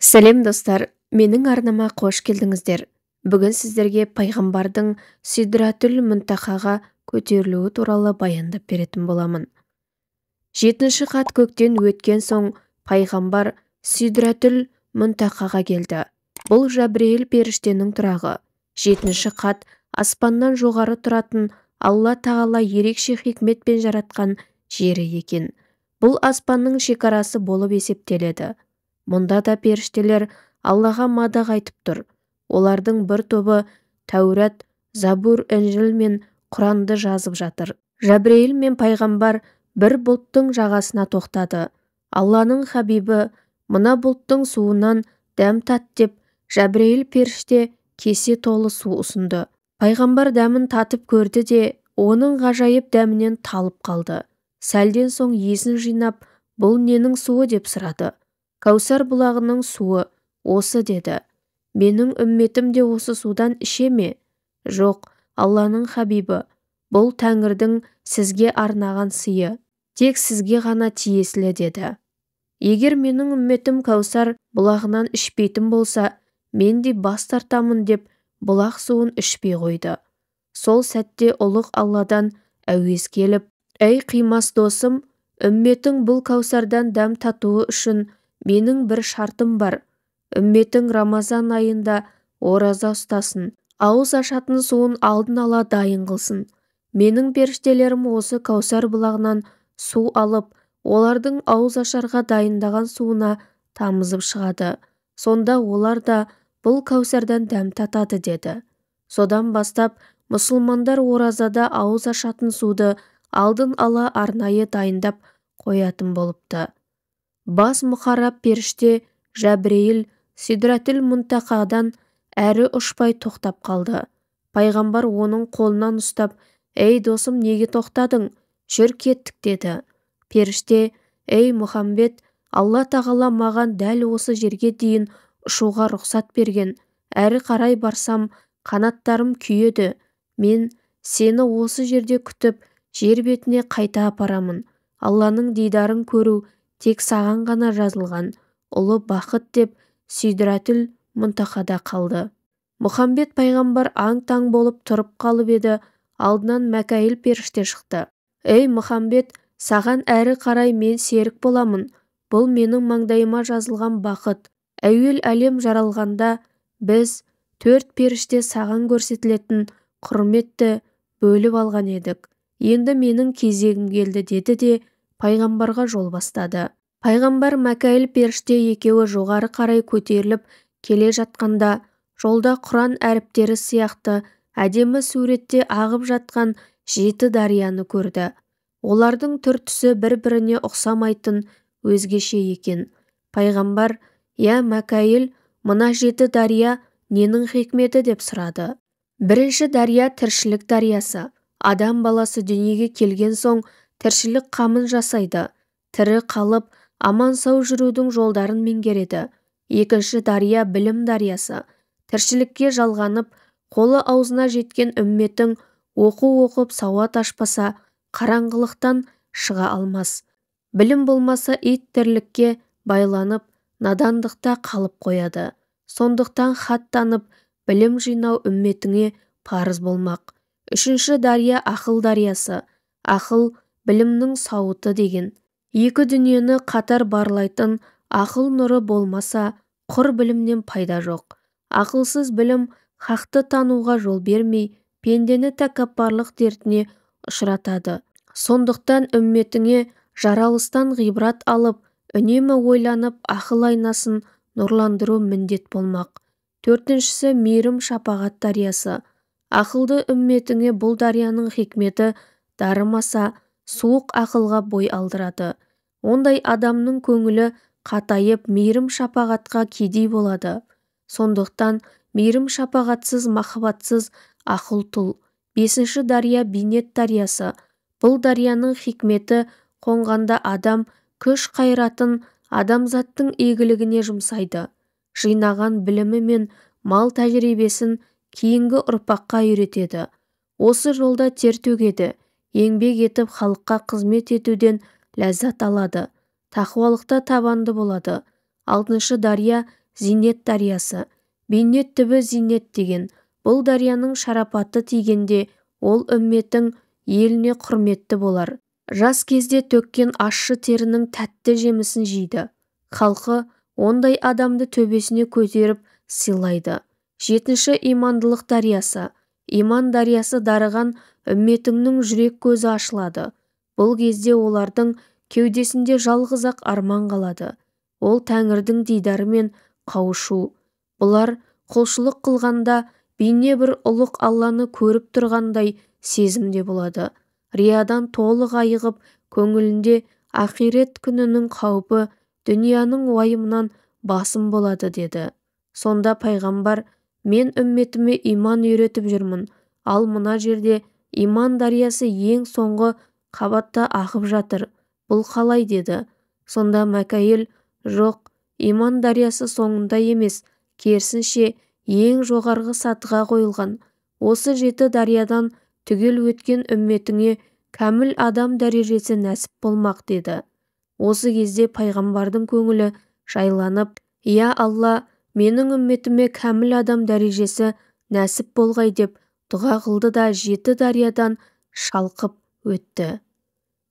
Сәлем достар, менің арнама қош келдіңіздер. Бүгін сіздерге пайғамбардың Сидратүл Мүнтахаға көтерілуі туралы баяндап беретін боламын. 7-ші қат көктен өткен соң пайғамбар Сидратүл Мүнтахаға келді. Бұл Жабрейіл періштенің тұрағы. 7-ші қат аспаннан жоғары тұратын Алла Тағала ерекше хикметпен жаратқан жері екен. Бұл аспанның шекарасы болып есептеледі. Мұнда да періштелер Аллаға мадақ айтып тұр. Олардың бір тобы Тәурат, Забур, Інжіл мен Құранды жазып жатыр. Жабрейіл мен пайғамбар бір бұлттың жағасына тоқтады. Алланың хабибі, мына бұлттың суынан дәм тат деп, Жабрейіл періште кесе толы су ұсынды. Пайғамбар дәмін татып көрді де, оның ғажайып дәмінен талып қалды. Сәлден соң есін жинап, бұл ненің суы деп сұрады. Кәусар бұлағының суы осы деді. Менің үмметім де осы судан іше ме? Жоқ, Алланың хабибі, бұл тәңірдің сізге арнаған сыйы, тек сізге ғана тиесілі деді. Егер менің үмметім Кәусар бұлағынан ішпейтін болса, мен де бас тартамын деп бұлақ суын ішпей қойды. Сол сәтте ұлық Алладан әуез келіп, әй қимас досым, үмметің бұл Кәусардан дәм татуы үшін менің бір шартым бар. Үмметің Рамазан айында ораза ұстасын, ауыз ашатын суын алдын ала дайын қылсын. Менің періштелерім осы Кәусар бұлағынан су алып, олардың ауыз ашарға дайындаған суына тамызып шығады. Сонда олар да бұл Кәусардан дәм татады деді. Содан бастап мұсылмандар оразада ауыз ашатын суды алдын ала арнайы дайындап қоятын болыпты. Бас мұқарраб періште Жабрейіл Сидратүл Мүнтахадан әрі ұшпай тоқтап қалды. Пайғамбар оның қолынан ұстап, «Ей досым, неге тоқтадың? Жүр кеттік» деді. Періште, «Ей Мұхаммед, Алла Тағала маған дәл осы жерге дейін ұшуға рұқсат берген. Әрі қарай барсам, қанаттарым күйеді. Мен сені осы жерде күтіп, жер бетіне қайта апарамын. Алланың дидарын көру тек саған ғана жазылған ұлы бақыт» деп Сидратүл Мүнтахада қалды. Мұхаммед пайғамбар аң-таң болып тұрып қалып еді, алдынан Мәкәйіл періште шықты. «Ей Мұхаммед, саған әрі қарай мен серік боламын. Бұл менің маңдайыма жазылған бақыт. Әуел әлем жаралғанда біз 4 періште саған көрсетілетін құрметті бөліп алған едік. Енді менің кезегім келді» деді де пайғамбарға жол бастады. Пайғамбар Мәкәйіл періште екеуі жоғары қарай көтеріліп келе жатқанда, жолда Құран әріптері сияқты әдемі суретте ағып жатқан 7 дарияны көрді. Олардың түр-түсі бір-біріне ұқсамайтын өзгеше екен. Пайғамбар, «Я Мәкәйіл, мына 7 дария ненің хикметі?» деп сұрады. Бірінші дария тіршілік дариясы. Адам баласы дүниеге келген соң тіршілік қамын жасайды, тірі қалып, аман-сау жүрудің жолдарын меңгереді. Екінші дария білім дариясы. Тіршілікке жалғанып, қолы аузына жеткен үмметің оқу оқып сауат ашпаса, қараңғылықтан шыға алмас. Білім болмаса ит тірлікке байланып, надандықта қалып қояды. Сондықтан хат танып, білім жинау үмметіңе парыз болмақ. Үшінші дария ақыл дариясы. Ақыл білімнің сауыты деген. Екі дүниені қатар барлайтын ақыл нұры болмаса, құр білімнен пайда жоқ. Ақылсыз білім хақты тануға жол бермей, пендені тәкаппарлық дертіне ұшыратады. Сондықтан үмметіңе жаралыстан ғибрат алып, үнемі ойланып, ақыл айнасын нұрландыру міндет болмақ. Төртіншісі мейірім шапағат дариясы. Ақылды үмметіңе бұл дарияның хикметі дарымаса, суық ақылға бой алдырады. Ондай адамның көңілі қатайып, мейірім шапағатқа кедей болады. Сондықтан мейірім шапағатсыз, махаббатсыз ақыл тұл. Бесінші дария бейнет дариясы. Бұл дарияның хикметі қонғанда адам күш қайратын адамзаттың игілігіне жұмсайды. Жинаған білімі мен мал тәжірибесін кейінгі ұрпаққа үйретеді. Осы жолда тер төгеді, еңбек етіп халыққа қызмет етуден ләззат алады, тақуалықта табанды болады. Алтыншы дария зейнет дариясы. Бейнет түбі зейнет деген. Бұл дарияның шарапаты тигенде ол үмметің еліне құрметті болар. Жас кезде төккен ащы терінің тәтті жемісін жейді. Халқы ондай адамды төбесіне көтеріп сыйлайды. Жетінші имандылық дариясы. Иман дариясы дарыған үмметіңнің жүрек көзі ашылады. Бұл кезде олардың кеудесінде жалғыз-ақ арман қалады. Ол тәңірдің дидарымен қауышу. Бұлар құлшылық қылғанда бейне бір ұлық Алланы көріп тұрғандай сезімде болады. Риядан толық айығып, көңілінде ақирет күнінің қаупі дүнияның уайымынан басым болады деді. Сонда пайғамбар, мен үмметіме иман үйретіп жүрмін, ал мына жерде иман дариясы ең соңғы қабатта ағып жатыр. Бұл қалай деді. Сонда Мәкәйіл, жоқ, иман дариясы соңында емес, керісінше ең жоғарғы сатыға қойылған. Осы жеті дариядан түгел өткен үмметіңе кәміл адам дәрежесі нәсіп болмақ деді. Осы кезде пайғамбардың көңілі жайланып, «Я Алла, менің үмметіме кәміл адам дәрежесі нәсіп болғай» деп дұға қылды да жеті дариядан шалқып өтті.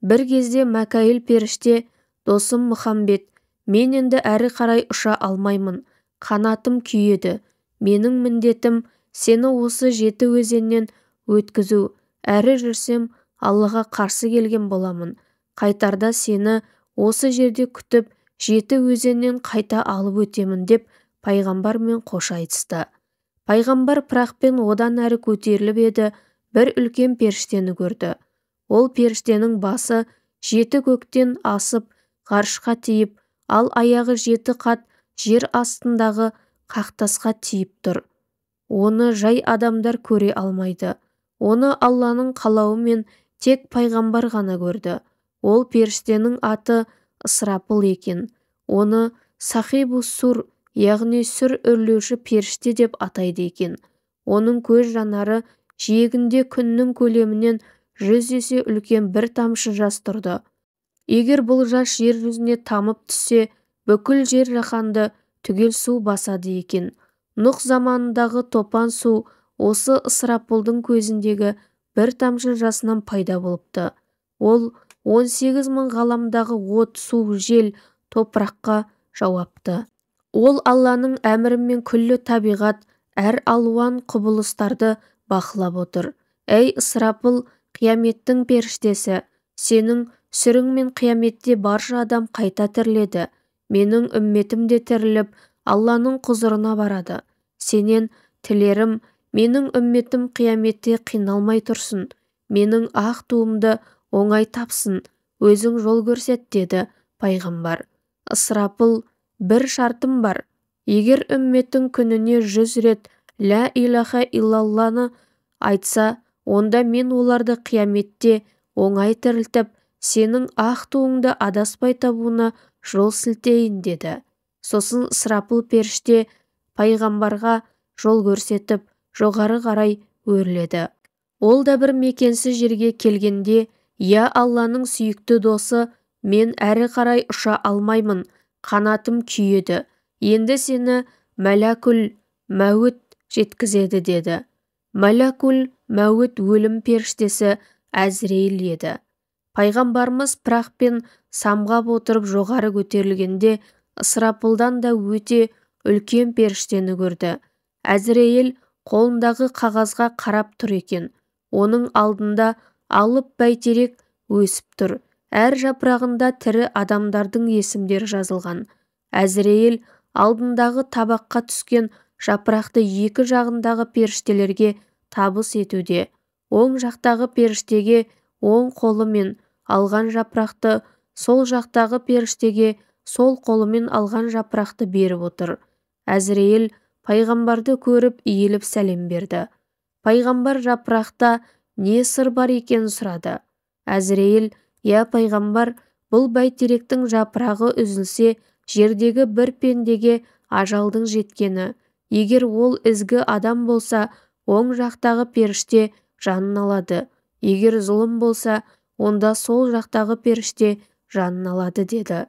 Бір кезде Мәкәйіл періште, досым Мұхаммед, мен енді әрі қарай ұша алмаймын, қанатым күйеді. Менің міндетім сені осы жеті өзеннен өткізу, әрі жүрсем Аллаға қарсы келген боламын. Қайтарда сені осы жерде күтіп, жеті өзеннен қайта алып өтемін деп пайғамбармен қош айтысты. Пайғамбар пырақпен одан әрі көтеріліп еді, бір үлкен періштені көрді. Ол періштенің басы жеті көктен асып, ғарышқа тиіп, ал аяғы жеті қат жер астындағы қақтасқа тиіп тұр. Оны жай адамдар көре алмайды. Оны Алланың қалауымен тек пайғамбар ғана көрді. Ол періштенің аты Ысырапыл екен. Оны Сахибу Сур, яғни сүр үрлеуші періште деп атайды екен. Оның көз жанары жиегінде күннің көлемінен 100 есе үлкен бір тамшы жас тұрды. Егер бұл жас жер жүзіне тамып түссе, бүкіл жер жаһанды түгел су басады екен. Нұқ заманындағы топан су осы Ысырапылдың көзіндегі бір тамшы жасынан пайда болыпты. Ол 18 мың ғаламдағы от, су, жел, топыраққа жауапты. Ол Алланың әмірімен күллі табиғат, әр алуан құбылыстарды бақылап отыр. Әй Ысырапыл, қияметтің періштесі, сенің сүріңмен қияметте барша адам қайта тіріледі. Менің үмметім де тіріліп, Алланың құзырына барады. Сенен тілерім, менің үмметім қияметте қиналмай тұрсын, менің ақ туымды оңай тапсын, өзің жол көрсет деді пайғамбар. Ысырапыл, бір шартым бар. Егер үмметің күніне 100 рет «Ля илаха иллалланы» айтса, онда мен оларды қияметте оңай тірілтіп, сенің ақ туыңды адаспай табуына жол сілтейін деді. Сосын Ысырапыл періште пайғамбарға жол көрсетіп, жоғары қарай өрледі. Ол да бір мекенсіз жерге келгенде, «Я Алланың сүйікті досы, мен әрі қарай ұша алмаймын, қанатым күйеді, енді сені Мәләкүл Мәуіт жеткізеді» деді. Мәләкүл Мәуіт өлім періштесі Әзірейіл еді. Пайғамбарымыз пырақпен самғап отырып жоғары көтерілгенде, Ысырапылдан да өте үлкен періштені көрді. Әзірейіл қолындағы қағазға қарап тұр екен. Оның алдында алып бәйтерек өсіп тұр. Әр жапырағында тірі адамдардың есімдері жазылған. Әзірейіл алдындағы табаққа түскен жапырақты екі жағындағы періштелерге табыс етуде. Оң жақтағы періштеге оң қолымен алған жапырақты, сол жақтағы періштеге сол қолымен алған жапырақты беріп отыр. Әзірейіл пайғамбарды көріп иіліп сәлем берді. Пайғамбар жапырақта не сыр бар екенін сұрады. Әзірейіл, «Я пайғамбар, бұл бәйтеректің жапырағы үзілсе, жердегі бір пендеге ажалдың жеткені. Егер ол ізгі адам болса, оң жақтағы періште жанын алады. Егер зұлым болса, онда сол жақтағы періште жанын алады» деді.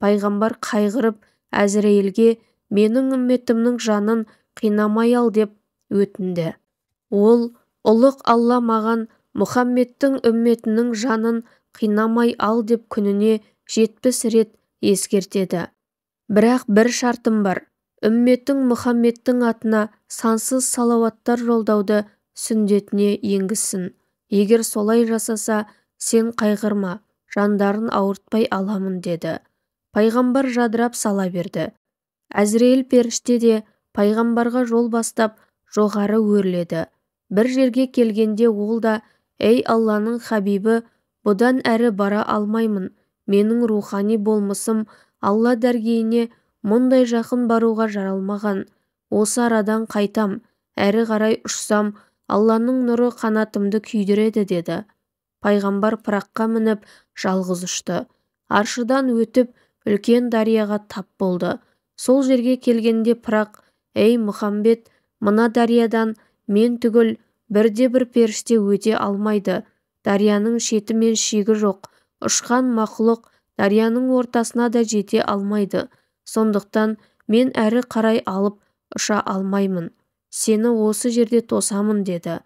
Пайғамбар қайғырып Әзірейілге, менің үмметімнің жанын қинамай ал деп өтінді. Ол, ұлық Алла маған Мұхаммедтің үмметінің жанын қинамай ал деп күніне 70 рет ескертеді. Бірақ бір шартым бар. Үмметің Мұхаммедтің атына сансыз салауаттар жолдауды сүндетіне енгізсін. Егер солай жасаса, сен қайғырма, жандарын ауыртпай аламын деді. Пайғамбар жадырап сала берді. Әзірейіл періште де пайғамбарға жол бастап жоғары өрледі. Бір жерге келгенде ол да, «Ей Алланың хабибі, бұдан әрі бара алмаймын. Менің рухани болмысым Алла дәргейіне мұндай жақын баруға жаралмаған. Осы арадан қайтам, әрі қарай ұшсам, Алланың нұры қанатымды күйдіреді» деді. Пайғамбар пыраққа мініп жалғыз ұшты. Аршыдан өтіп үлкен дарияға тап болды. Сол жерге келгенде пырақ, «Ей Мұхаммед, мына дариядан мен түгіл бірде-бір періште өте алмайды. Дарияның шеті мен шегі жоқ. Ұшқан мақұлық дарияның ортасына да жете алмайды. Сондықтан мен әрі қарай алып ұша алмаймын. Сені осы жерде тосамын» деді.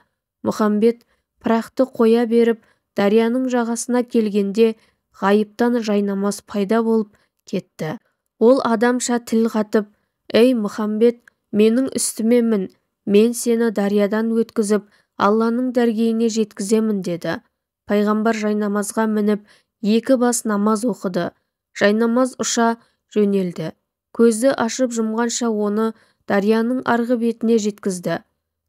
Мұхаммед пырақты қоя беріп, дарияның жағасына келгенде ғайыптан жайнамаз пайда болып кетті. Ол адамша тіл қатып, «Ей Мұхаммед, менің үстіме мін, мен сені дариядан өткізіп, Алланың дәргейіне жеткіземін» деді. Пайғамбар жайнамазға мініп, 2 бас намаз оқыды. Жайнамаз ұша жөнелді. Көзді ашып жұмғанша оны дарияның арғы бетіне жеткізді.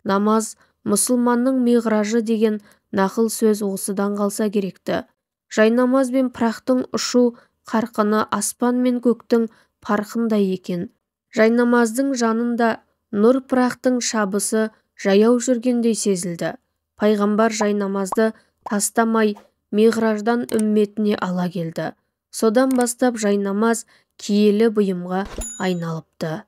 Намаз мұсылманның миғражы деген нақыл сөз осыдан қалса керекті. Жайнамаз бен пырақтың ұшу қарқыны аспан мен көктің парқындай екен. Жайнамаздың жанында нұр пырақтың шабысы жаяу жүргендей сезілді. Пайғамбар жайнамазды тастамай миғраждан үмметіне ала келді. Содан бастап жайнамаз киелі бұйымға айналыпты.